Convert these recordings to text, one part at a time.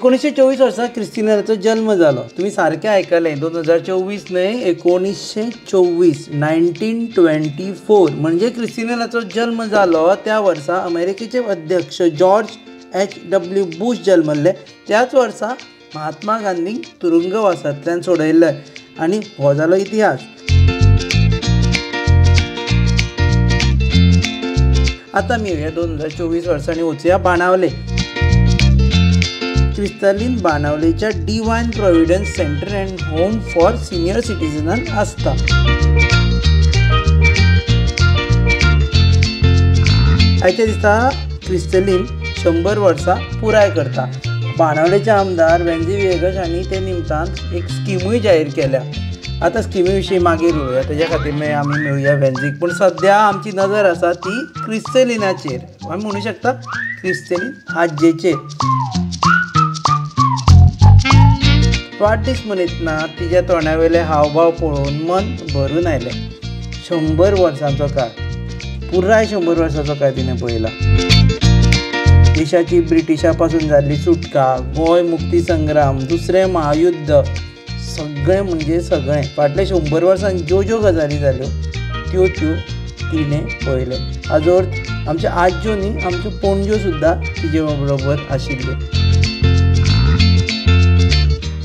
1924 वर्सा क्रिस्तिनाचो जल्म जालो. तुमी सारकें आयकलें, 2024 न्हय, 1924, 1924 म्हणजे क्रिस्तिनाचो जल्म जालो त्या वर्सा अमेरिकेचे अध्यक्ष जॉर्ज H.W. Bush जल्मल्ले. त्याच वर्सा महात्मा गांधींक तुरुंगवासांतल्यान सोडयल्ले आनी हो जालो इतिहास. आतां आमी येवया 2024 वर्सांनी वचुया Benaulim. क्रिस्तालीन बाणावलेच्या Divine Providence Centre and Home for Senior सिटीजनान आसता. आयच्या दिसा क्रिस्तालीन 100 वर्सां पुराय करता. बाणावलेचे आमदार वेंझी व्हिएगस हांणी ते निमतान एक स्किमूय जाहीर केल्या. आतां स्किमी विशीं मागीर उलोवया, तेज्या खातीर मागीर आमी मेळुया वेंझीक. पूण सद्या आमची नजर आसा ती क्रिस्तालिनाचेर, आमी म्हणू शकता क्रिस्तालीन आज्जेचेर. वाडदीस मनयतना तिच्या तोंडा वयले हावभाव पळोवन मन भरून आयलें. 100 वर्सांचो काळ, पुराय 100 वर्सांचो काळ तिणें पळयला. देशाची ब्रिटिशा पासून जाल्ली सुटका, गोंय मुक्ती संग्राम, दुसरें महायुद्ध, सगळें म्हणजे सगळें फाटल्या 100 वर्सांत ज्यो ज्यो गजाली जाल्यो त्यो त्यो तिणें पळयलें. आजोर आमच्यो आज्यो न्ही, आमच्यो पणज्यो सुद्दां तिजे बरोबर आशिल्ल्यो.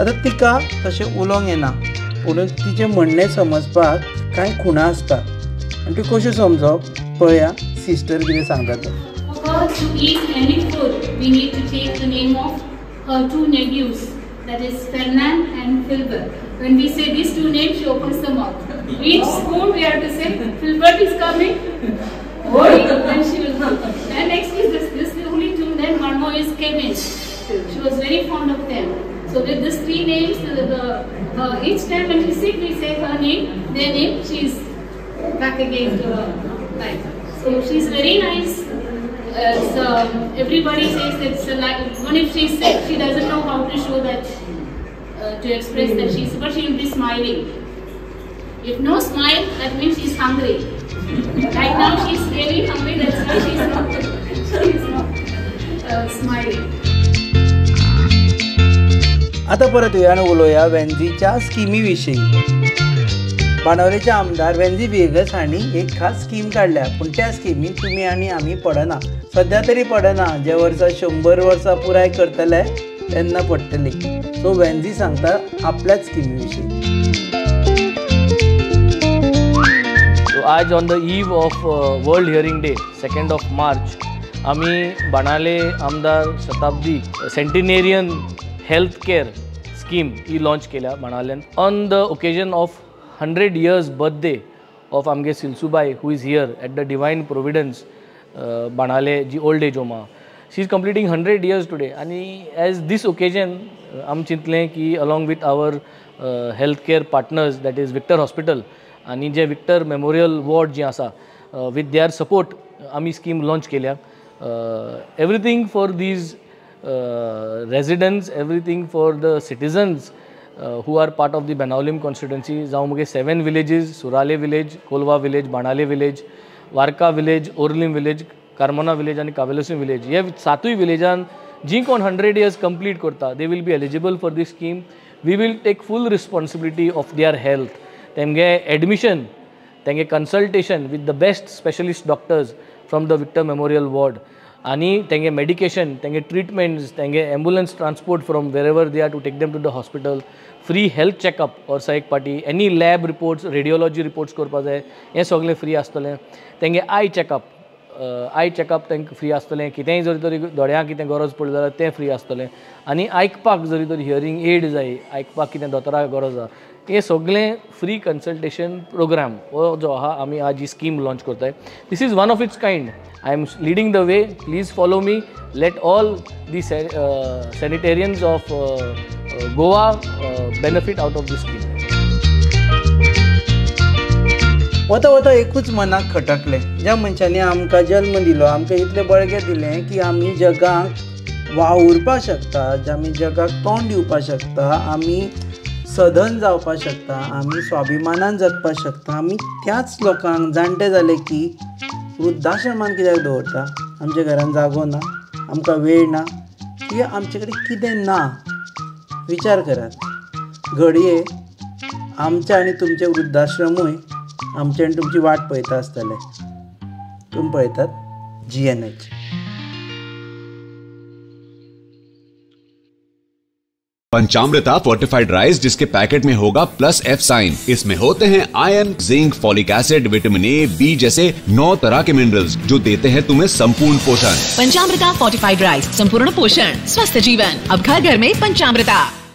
आतां तिका तशें उलोवंक येना, पूण तिचें म्हणणें समजपाक कांय खुणा आसता आनी त्यो कश्यो समजप पळया सिस्टर कितें सांगता तें. To eat any food, we need to take the name of her two nephews, that is Fernand and Philbert. When we say these two names, she opens the mouth. Each spoon we have to say, Philbert is coming, and she will come. And next is this, this is only two, then one more is Kevin. She was very fond of them. So with these three names, each time when she's sick, we say her name, their name, she is back again to her life. So she's very nice. So everybody says that it's like, even if she's sick, she doesn't know how to show that, to express that she's, but she will be smiling. If no smile, that means she's hungry. Right now she's really hungry, that's why she's not smiling. आतां परत येवया आनी उलोवया वेंझीच्या स्किमी विशीं. बाणावलेचे आमदार वेंझी व्हिएगस हांणी एक खास स्कीम काडल्या, पूण त्या स्किमीन तुमी आनी आमी पडना, सद्या तरी पडना. जे वर्सा 100 वर्सां पुराय करतले तेन्ना पडटली. सो वेंझी सांगता आपल्याच स्किमी विशीं. सो आज on the eve of World Hearing Day, 2nd of March, आमी बाणावले आमदार Shatabdi centenarian health care scheme he launch केल्या बाणावल्यान on the occasion of 100 years birthday of आमगे सिलसुबाई, who is here at the Divine Providence Benaulim ji old age home आहा. She is completing 100 years today. आनी as दीस occasion आमी चिंतलें की along with our health care partners, that is Victor Hospital आनी जे Victor memorial ward जी आसा, with their support आमी स्कीम लॉंच केल्या. Everything for these residents, everything for the citizens who are part of the Benaulim constituency, जावं मुगे 7 villages, Surale village, Colva village, Benaulim village, Varca village, Orlim village, Carmona village आनी Cavelossim village, हे 7 विलेजान जी कोण 100 years complete करता, they will be eligible for this scheme. We will take full responsibility of their health, तेमगे admission, तेंगे consultation with the best specialist doctors from the Victor Memorial Ward, आनी तेंगे medication, तेंगे treatments, तेंगे ambulance transport from wherever they are to take them to the hospital, free health checkup वर्सा एक पाटी, any lab reports, radiology reports करपा जाय, हें सगळें फ्री आसतलें. तेंगे आय चॅकअप तांकां फ्री आसतलें. कितेंय जरी तरी दोळ्यांक कितें गरज पडली जाल्यार तें फ्री आसतलें. आनी आयकपाक जरी तरी हियरींग एड जाय, आयकपाक कितें दोतोराक गरज आसा, हें सगळें फ्री कन्सल्टेशन प्रोग्राम हो जो आहा आमी आज ही स्कीम लॉंच करताय. This is one of its kind. I am leading the way, please follow me. Let all the sanitarians of Goa benefit out of this scheme. वता वता एकूच मनाक खटकलें, ज्या मनशांनी आमकां जल्म दिलो, आमकां इतलें बळगें दिलें की आमी जगाक वावुरपाक शकता, आमी जगाक तोंड दिवपाक शकता, आमी सधन जावपाक शकता, आमी स्वाभिमानान जगपाक शकता, आमी त्याच लोकांक जाणटे जाले की वृद्धाश्रमान कित्याक दवरता? आमच्या घरान जागो ना, आमकां वेळ ना, की आमचे कडेन कितें ना. विचार करात, घडये आमचे आनी तुमचे वृद्धाश्रमूय आमचे आनी तुमची वाट पळयता आसतले. तुमी पळयतात GNH. पंचामृता फोर्टिफाइड राइस जिसके पैकेट में होगा प्लस एफ साइन. इसमें होते हैं iron, zinc, folic acid, vitamin A, B जैसे 9 तरह के मिनरल्स जो देते हैं तुम्हें संपूर्ण पोषण. पंचामृता फोर्टिफाइड राइस, संपूर्ण पोषण, स्वस्थ जीवन, अब घर घर में पंचामृता.